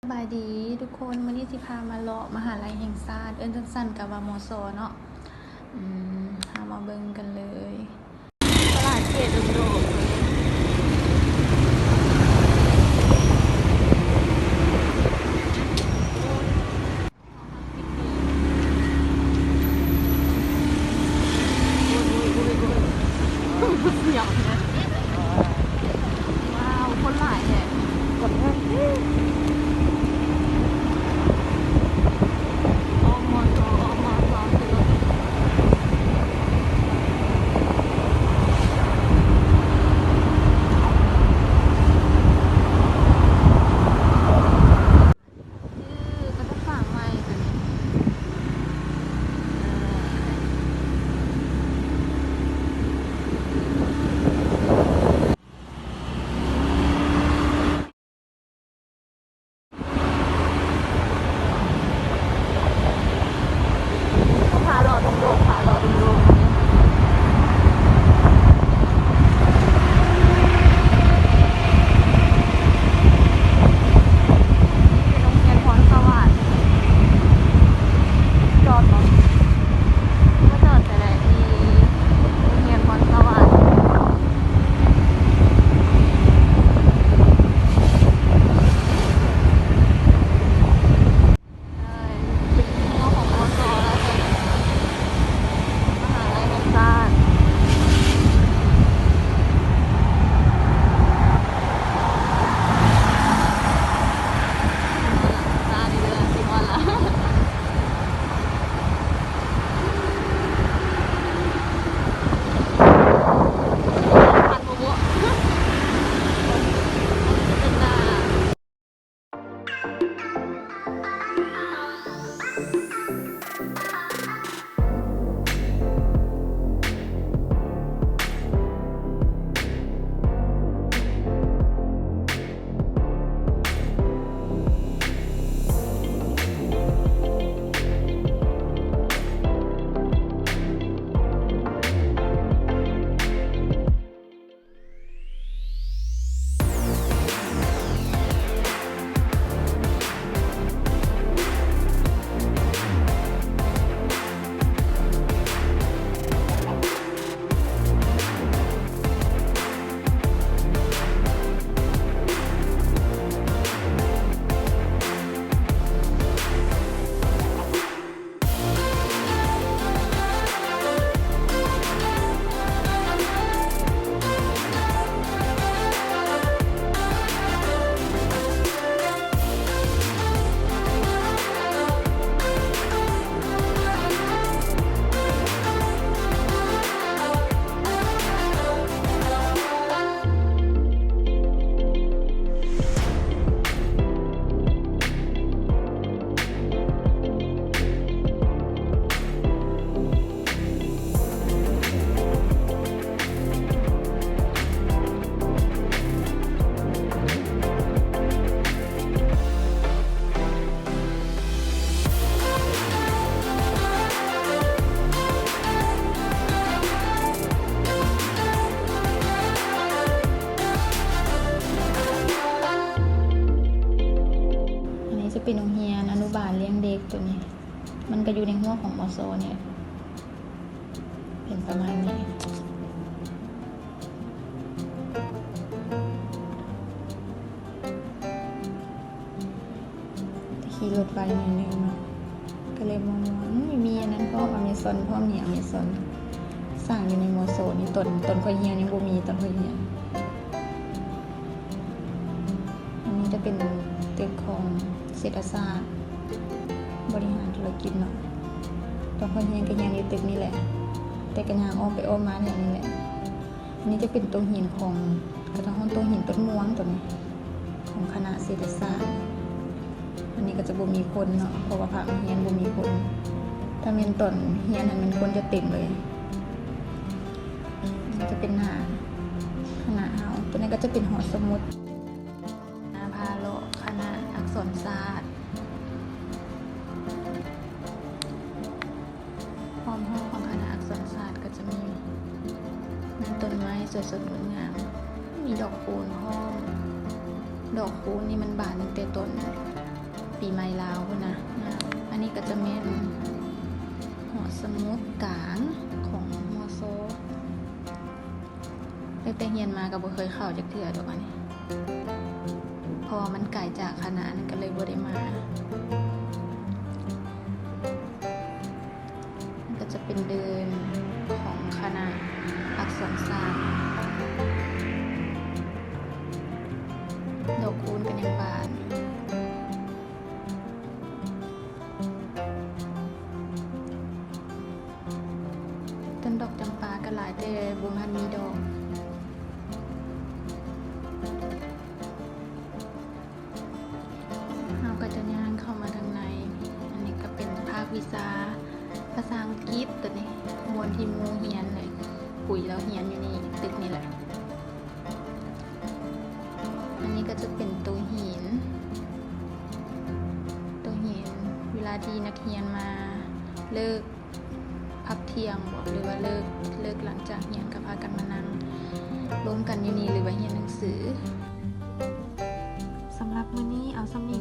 ສະບາຍດີທຸກຄົນ, ມື້ນີ້ຊິພາມາເລາະມະຫາໄລແຫ່ງຊາດ, ເອີ້ນສັ້ນໆກໍວ່າ ມຊ ເນາະ. ອືມ ເຮົາມາເບິ່ງກັນເລີຍ. ຕະຫຼາດເກດອຸດົມ. ວ້າວ ຄົນຫຼາຍແທ້ ຄົນແທ້. ໂຮງຮຽນພອນສະຫວັນ ຈອດບໍ່? ມາຈອດໃສແຫຼະ ທີ່ໂຮງຮຽນພອນສະຫວັນ. ເປັນເຮືອຂອງ ມຊ ແລ້ວ ມະຫາໄລແຫ່ງຊາດ. ອັນນີ້ຈະເປັນໂຮງຮຽນອະນຸບານລ້ຽງເດັກໂຕນີ້. ມັນກະຢູ່ໃນຮົ້ວຂອງ ມຊ ນີ້ແຫຼະ ເປັນປະມານນີ້. ຂີ່ລົດໄວໜ້ອຍໜຶ່ງເນາະ ກະເລີຍມ່ວນໆ. ອືມ ມີອັນນັ້ນພ້ອມ ອາເມຊອນພ້ອມ ມີອາເມຊອນ ສ້າງຢູ່ໃນ ມຊ ນີ້. ຕອນ ຕອນຂ້ອຍຮຽນຍັງບໍ່ມີ ຕອນຂ້ອຍຮຽນ. ອັນນີ້ຈະເປັນຕຶກຂອງເສດຖະສາດ ບໍລິຫານທຸລະກິດເນາະ. ຕອນຂ້ອຍຮຽນກະຮຽນຢູ່ຕຶກນີ້ແຫຼະ ແຕ່ກະຍ່າງອ້ອມໄປອ້ອມມາແຖວນີ້ແຫຼະ. ອັນນີ້ຈະເປັນໂຕຫີນຂອງ ເຂົາເຈົ້າຮ້ອງໂຕຫີນຕົ້ນມ່ວງໂຕນີ້ ຂອງຄະນະເສດຖະສາດ. ອັນນີ້ກະຈະບໍ່ມີຄົນເນາະ ເພາະວ່າພາກໂຮງຮຽນບໍ່ມີຄົນ. ຖ້າແມ່ນຕອນຮຽນຫັ້ນແມ່ນຄົນຈະເຕັມເລີຍ. ຈະເປັນໜ້າຄະນະເຮົາ. ໂຕນັ້ນກະຈະເປັນຫໍສະໝຸດ. ພາເລາະຄະນະອັກສອນສາດ. ອ້ອມຮອບຂອງຄະນະອັກສອນສາດກະຈະມີ ມີຕົ້ນໄມ້ສວຍສົດງົດງາມ ມີດອກຄູນພ້ອມ. ດອກຄູນນີ້ມັນບານຕັ້ງແຕ່ຕອນ ປີໃໝ່ລາວພຸ້ນນະ. ອັນນີ້ກໍຈະແມ່ນຫໍສະໝຸດກາງຂອງ ມຊ. ຕັ້ງແຕ່ຮຽນມາກໍບໍ່ເຄີຍເຂົ້າຈັກເທື່ອດອກອັນນີ້ ເພາະວ່າມັນໄກຈາກຄະນະ ກໍເລີຍບໍ່ໄດ້ມາ. ມັນກໍຈະເປັນເດີ່ນຂອງຄະນະອັກສອນສາດ. ດອກຄູນກໍຍັງບານ. ຕົ້ນດອກຈຳປາກໍຫຼາຍ ແຕ່ບໍ່ທັນມີດອກ. ເຮົາກໍຈະຍ່າງເຂົ້າມາທາງໃນ. ອັນນີ້ກໍເປັນພາກວິຊາພາສາອັງກິດໂຕນີ້ ບ່ອນທີ່ໝູ່ຮຽນເລີຍ. ປຸ້ຍລາວຮຽນຢູ່ນີ້ ຕຶກນີ້ແຫຼະ. ອັນນີ້ກໍຈະເປັນໂຕຫີນ ໂຕຫີນ ເວລາທີ່ນັກຮຽນມາເລີກພັກທ່ຽງບໍ ຫຼືວ່າເລີກ ເລີກຫຼັງຈາກຮຽນກໍພາກັນມານັ່ງລົມກັນຢູ່ນີ້ ຫຼືວ່າຮຽນໜັງສື. ສຳລັບມື້ນີ້ເອົາສ່ຳນີ້